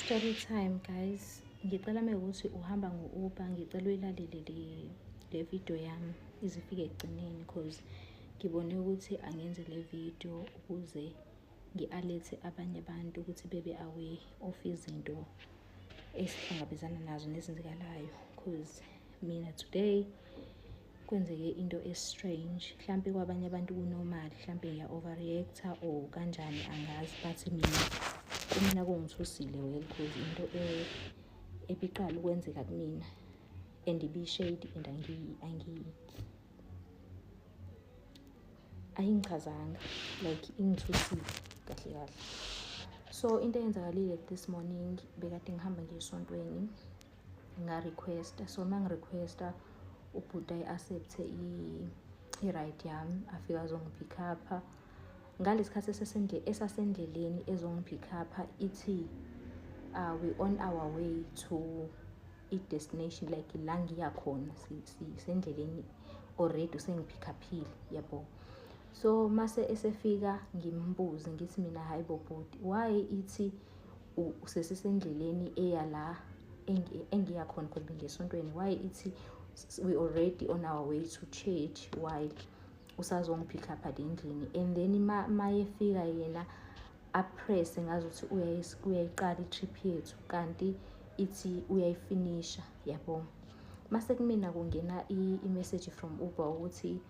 Story time guys, ngicela mewukuthi uhamba ngo-Uber, ngicela uyilalele le video yami ize ifike ekugcineni, cause ngibone ukuthi angenze le video ukuze ngi-alert-e abanye abantu ukuthi bebe aware of izinto esihlangabezana nazo nezenzekalayo, cause mina today kwenzeke into e-strange. Hlampe kwabanye abantu ku-normal, hlampe ngiya-overreact-a or kanjani angazi, but mina kumina kungithusile well, cause into ebiqala ukwenzeka kumina and ibi-shady and ayingichazanga, like ingithusile kahle kahle. So into eyenzakalile this morning, bekade ngihamba ngiye esontweni, nga-requesta. So uma ngi-requesta, ubhuti ayi-accept-e i-ride yami, afike azongi-pick up-a. Ngalesi khathi esasendleleni ezongi-pick up-a, ithi we on our way to i-destination, like la ngiya khona, sisendleleni already, usengi-pick up-ile, yabo. So mase esefika ngimbuze, ngithi mina, "Hayi bo bhuti, why ithi sesisendleleni eya la engiya khona, khona bengiya esontweni, why ithi we already on our way to church while usazongi-pick up endlini?" And then mayefika yena a-press ngazuthi uyayiqala i-trip yethu, kanti ithi uyayifinisha, yabo. Mase kumina kungena i-message from Uber ukuthi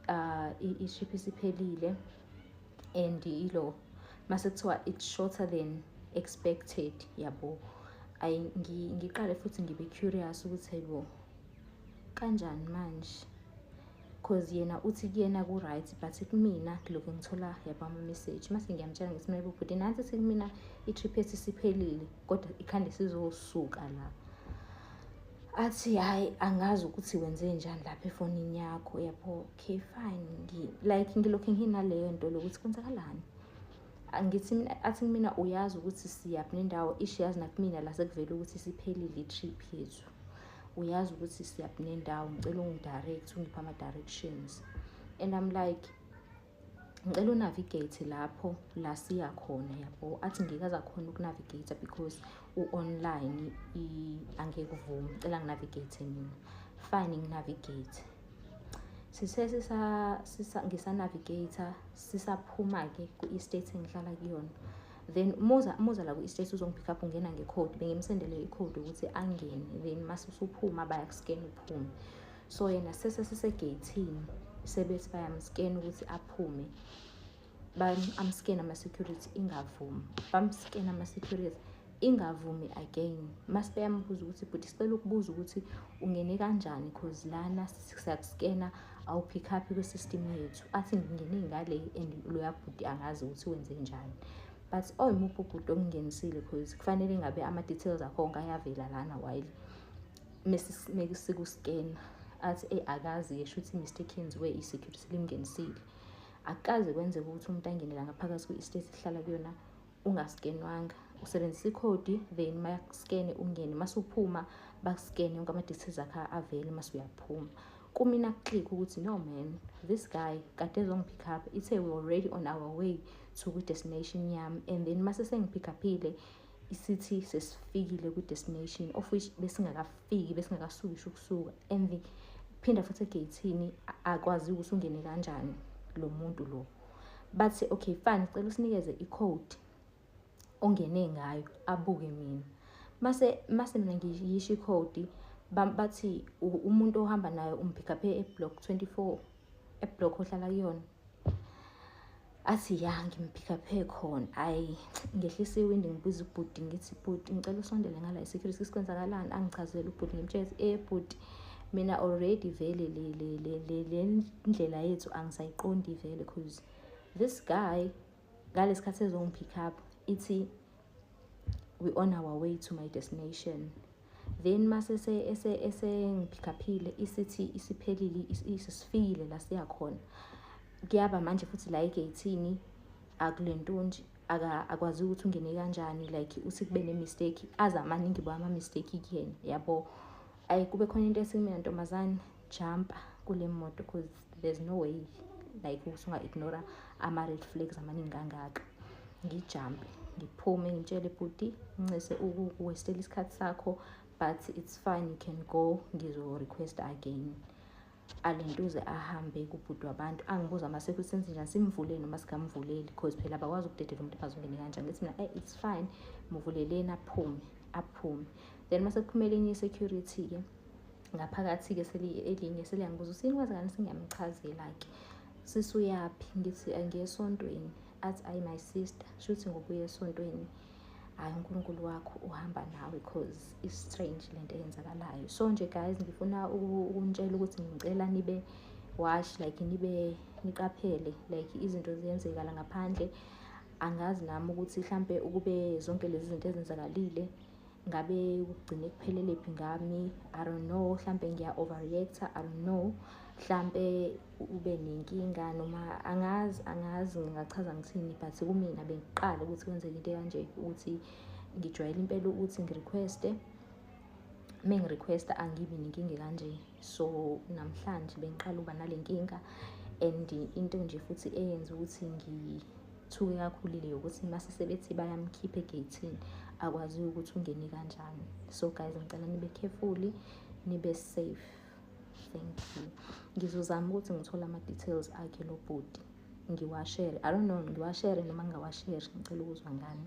i-trip isiphelile and ilo mase kuthiwa it's shorter than expected, yabo. Ayi, ngiqale futhi ngibe curious ukuthi hayibo, kanjani manje, cause yena uthi kuyena ku-right, but kumina ngilokhu ngithola, yabo, ama-message. Mase ngiyamtshela, ngithi mina, "Bhuti, nansi ithi kumina i-trip yethu isiphelile, kodwa ikhande sizosuka la." Athi, "Hhayi, angazi ukuthi wenze njani lapha efonini yakho," yabo. Okay, fine, like ngilokhu nginaleyo nto lokuthi kwenzakalani. Ngithi mina, athi kumina, "Uyazi ukuthi siyaphi nendawo?" Isho, yazi nakumina la sekuvele ukuthi isiphelile i-trip yethu. "Uyazi ukuthi siyaphi nendawo? Ngicela ungi-direct, ungiphe ama-directions." And I'm like, "Ngicela u-navigate lapho la siya khona," yabo. Athi ngeke aze akhona uku-navigate because u-online, angeke uvume, cela ngi-navigate mina. Fine, ngi-navigate. Sithe ngisa-navigate, sisaphuma-ke ku-estate engihlala kuyona, then muza la ku-estate uzongi-pick up, ungena ngekhodi. Bengimsendele ikhodi ukuthi angene, then mase usuphuma bayaku-scan uphume. So yena sesesisegeyithini, sebethi bayam-scan ukuthi aphume, am-scan ama-security, ingavumi. Bam-scan ama-security, ingavumi again. Mase beyambuza ukuthi, "Bhuti, sicela ukubuza ukuthi ungene kanjani, cause lana siyaku-scan-a, awu-pick up kwi-system yethu." Athi, "Ngingene ngale," and loya bhuti angazi ukuthi wenze njani, but oyimuphi ubhuti okungenisile, cause kufanele ngabe ama-details akho onke ayavela lana while mesiku-scan. Athi, "Eyi, akazi-ke, shuthi i-mistake yenziwe i-security limngenisile." Akukaze kwenzeka ukuthi umuntu angene la ngaphakathi kwi-estate ehlala kuyona unga-scan-wanga. Usebenzisa ikhodi, then bayaku-scan-e ungene, mase uphuma baku-scan-e yonke ama-details akho avele, mase uyaphuma. Kumina ku-click ukuthi no man, this guy kade ezongi-pick up, ithe we already on our way to kwi-destination yami, and then mase sengi-pick up-ile isithi sesifikile kwi-destination, of which besingakafiki, besingakasuki isho ukusuka. And phinda futhi egeyithini akwazi ukuthi ungene kanjani lo muntu lo. Bathi, "Okay, fine, cela usinikeze i-code ongene ngayo." Abuke mina, mase mina ngiyisho ikhodi, bathi, "Umuntu ohamba naye um-pick up e-block 24, e-block ohlala kuyona?" Athi, "Ya, ngim-pick up khona." Ayi, ngehlisa iwindi, ngibuza ubhuti, ngithi, "Bhuti, ngicela usondele ngala, i-security, sikwenzakalani?" Angichazele ubhuti, ngimtshela ukuthi, "Bhuti, mina already vele le ndlela yethu angisayiqondi vele, cause this guy ngalesi khathi ezongi-pick up ithi we on our way to my destination, then mase esengi-pick up-ile isithi isiphelile, sesifikile la siya khona." Kuyaba manje futhi la egeyithini akulentonje, akwazi ukuthi ungene kanjani, like uthi kube ne-mistake, aze amaningi bo ama-mistake kuyena, yabo. Ayi, kube khona into ethi kumina, "Ntombazane, jumpa kule moto, cause there's no way like ukuthi unga-ignore ama-red flags amaningi kangaka." Ngijampe. Ngiphume ngitshele, "Bhuti, ncese ukuwastela isikhathi sakho, but it's fine, you can go, ngizo-request again." Alentuze ahambe kubhuti wabantu, angibuza ama-security senze njani, simvulele noma singamvuleli, because phela abakwazi ukudedela umuntu abazongene kanjani. Ngithi mina, "It's fine, muvuleleni aphume, aphume." Then mase kuphumele enye i-security-ke ngaphakathi-ke, elinye seliyangibuza ukuthi yini kwenzakani. Sengiyamchazela-ke, "Sisuyaphi?" Ngithi, "Ngiye esontweni." Athi, "Ayi, my sister, shuthi ngobuya esontweni, hhayi, uNkulunkulu wakho uhamba nawe, cause is-strange lento eyenzakalayo." So nje guys, ngifuna ukunitshela ukuthi ngicela nibe wash, like nibe niqaphele, like izinto ziyenzeka la ngaphandle. Angazi nami ukuthi mhlampe ukube zonke lezi zinto ezenzakalile ngabe kugcine kuphelele phi ngami. I don't know, mhlampe ngiya-overreacta, I don't know, mhlampe ube nenkinga noma angazi, angazi ngingachaza ngithini, but kumina bengiqala ukuthi kwenzeke into ekanje, ukuthi ngijwayele impela ukuthi ngirequeste, uma ngirequesta angibi nenkinga kanje. So namhlanje bengiqala ukuba nale nkinga, and into nje futhi eyenza ukuthi ngithuke kakhulu ukuthi mase sebethi bayamkhipha egeyithini, akwaziwa ukuthi ungene kanjani. So guys, ngicela nibe careful, nibe safe. Thank you. Ngizozama ukuthi ngithole ama-details akhe lo bhuti, ngiwashere. I don't know, ngiwashere noma ngingawasheri. Ngicela ukuzwa ngani.